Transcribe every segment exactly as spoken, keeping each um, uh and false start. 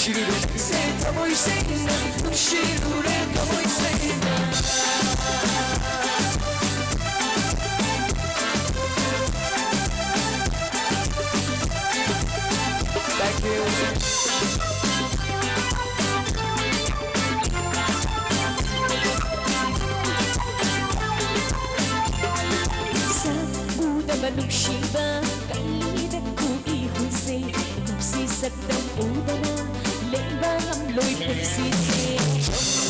ꯅꯨꯡꯁꯤꯔꯨꯔꯦ ꯅꯪꯁꯦ ꯊꯃꯣꯏ ꯁꯦꯡꯅ, ꯅꯨꯡꯁꯤꯔꯨꯔꯦ ꯊꯃꯣꯏ ꯁꯦꯡꯅ꯫ Thank you. ꯁꯛ ꯎꯗꯕ ꯅꯨꯡꯁꯤꯕ ꯀꯩꯗ ꯀꯨꯏ ꯍꯨꯟꯁꯦ, ꯅꯨꯡꯁꯤ ꯁꯛꯇꯝ ꯎꯗꯅ ꯂꯦꯡꯕ ꯉꯝꯂꯣꯏ ꯄꯨꯟꯁꯤꯁꯦ꯫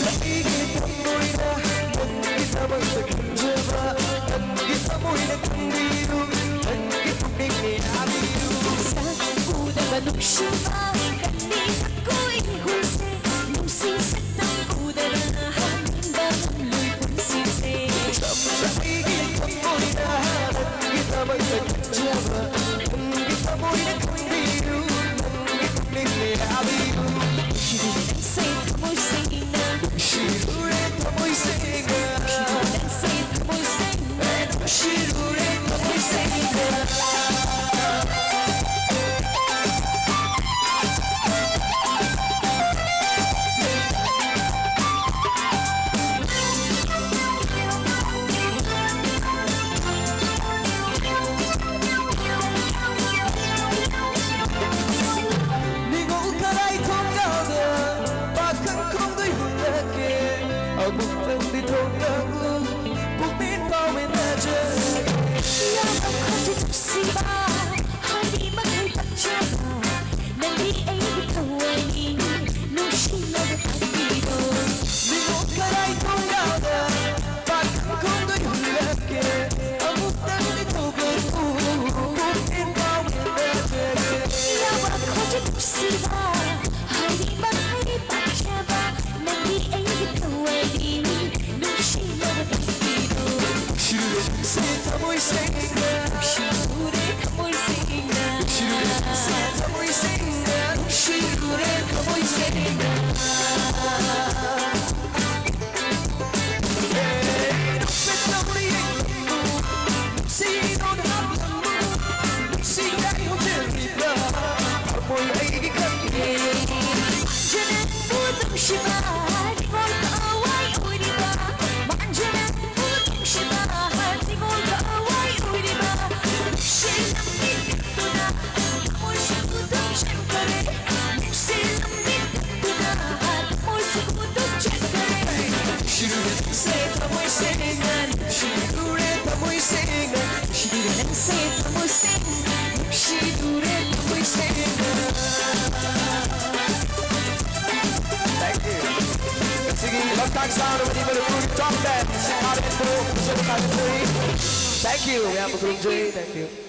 ꯑꯩꯒꯤ ꯊꯃꯣꯏꯅ ꯅꯪꯒꯤꯗꯃꯛꯇ ꯈꯟꯖꯕ, ꯅꯪꯒꯤ ꯊꯃꯣꯏꯅ ꯈꯟꯕꯤꯌꯨ, ꯅꯪꯒꯤ ꯄꯨꯛꯅꯤꯡꯅ ꯌꯥꯕꯤꯌꯨ꯫ ꯁꯛ ꯎꯗꯕ ꯅꯨꯡꯁꯤꯕ ꯀꯟꯅꯤ ꯀꯣꯏ ꯍꯨꯟꯁꯦ, ꯅꯨꯡꯁꯤ ꯁꯛꯇꯝ ꯎꯗꯅ ꯍꯟꯕ ꯉꯝꯂꯣꯏ ꯄꯨꯟꯁꯤꯁꯦ꯫ ꯆꯝꯕ ꯑꯩꯒꯤ ꯊꯃꯣꯏꯅ ꯅꯪꯒꯤꯗꯃꯛꯇ ꯈꯟꯖꯕ, ꯅꯪꯒꯤ ꯊꯃꯣꯏꯅ ꯈꯟꯕꯤꯌꯨ, ꯅꯪꯒꯤ ꯄꯨꯛꯅꯤꯡꯅ ꯌꯥꯕꯤꯌꯨ꯫ ꯅꯨꯡꯁꯤꯔꯨꯔꯦ ꯅꯪꯁꯦ ꯊꯃꯣꯏ ꯁꯦꯡꯅ, ꯅꯨꯡꯁꯤꯔꯨꯔꯦ ꯊꯃꯣꯏ ꯁꯦꯡꯅ, ꯅꯨꯡꯁꯤꯔꯨꯔꯦ ꯅꯪꯁꯦ ꯊꯃꯣꯏ ꯁꯦꯡꯅ, ꯅꯨꯡꯁꯤꯔꯨꯔꯦ ꯊꯃꯣꯏ ꯁꯦꯡꯅ꯫ ꯅꯤꯡꯉꯣꯜ ꯈꯔꯥꯏ ꯊꯣꯡꯒꯥꯜꯗ ꯄꯥꯈꯪ ꯈꯣꯡꯗꯣꯏ ꯍꯨꯜꯂꯛꯀꯦ꯫ ꯑꯃꯨꯛꯇꯪꯗꯤ ꯊꯣꯡꯒꯥꯜꯗ ꯄꯨꯛꯅꯤꯡ ꯄꯥꯎꯃꯤꯟꯅꯖꯒꯦ꯫ ꯌꯥꯝꯅ ꯈꯣꯟꯖꯦꯜ ꯅꯨꯡꯁꯤꯕ, ꯍꯥꯏꯗꯤ ꯃꯈꯩ ꯄꯛꯆꯕ, ꯅꯪꯗꯤ ꯑꯩꯒꯤ ꯊꯋꯥꯏꯅꯤ, ꯅꯨꯡꯁꯤꯅꯕ ꯇꯥꯛꯄꯤꯔꯣ꯫ ꯅꯤꯡꯉꯣꯜ ꯈꯔꯥꯏ ꯊꯣꯡꯒꯥꯜꯗ ꯄꯥꯈꯪ ꯈꯣꯡꯗꯣꯏ ꯍꯨꯜꯂꯛꯀꯦ꯫ ꯑꯃꯨꯛꯇꯪꯗꯤ ꯊꯣꯛꯂꯛꯎ, ꯄꯨꯛꯅꯤꯡ ꯄꯥꯎꯃꯤꯟꯅꯖꯒꯦ꯫ ꯌꯥꯕ ꯈꯣꯟꯖꯦꯜ ꯅꯨꯡꯁꯤꯕ, ꯍꯥꯏꯗꯤ ꯃꯈꯩ ꯄꯥꯝꯖꯕ, ꯅꯪꯗꯤ ꯑꯩꯒꯤ ꯊꯋꯥꯏꯅꯤ, ꯅꯨꯡꯁꯤꯅꯕ ꯇꯥꯛꯄꯤꯔꯣ꯫ ꯅꯨꯡꯁꯤꯔꯨꯔꯦ ꯅꯪꯁꯦ ꯊꯃꯣꯏ ꯁꯦꯡꯅ, ꯅꯨꯡꯁꯤꯔꯨꯔꯦ ꯊꯃꯣꯏ ꯁꯦꯡꯅ, ꯅꯨꯡꯁꯤꯔꯨꯔꯦ ꯅꯪꯁꯦ ꯊꯃꯣꯏ ꯁꯦꯡꯅ, ꯅꯨꯡꯁꯤꯔꯨꯔꯦ ꯊꯃꯣꯏ ꯁꯦꯡꯅ꯫ ꯅꯪꯁꯦ ꯊꯃꯣꯏꯁꯦ ꯅꯨꯡꯁꯤꯗꯨꯔꯦ ꯊꯃꯣꯏꯁꯦ. Thank you. ꯉꯁꯤꯒꯤ ꯂꯣꯛꯇꯥꯛ ꯁꯥꯎꯟ ꯑꯃꯗꯤ ꯃꯅꯤꯄꯨꯔꯒꯤ ꯇꯣꯞ ꯕꯦꯟ ꯁꯤꯡꯍꯥꯔꯦꯟꯕꯨ ꯐꯖꯅ ꯊꯥꯒꯠꯆꯔꯤ. Thank you. ꯃꯌꯥꯝꯕꯨ ꯈꯨꯔꯨꯝꯖꯔꯤ. Thank you.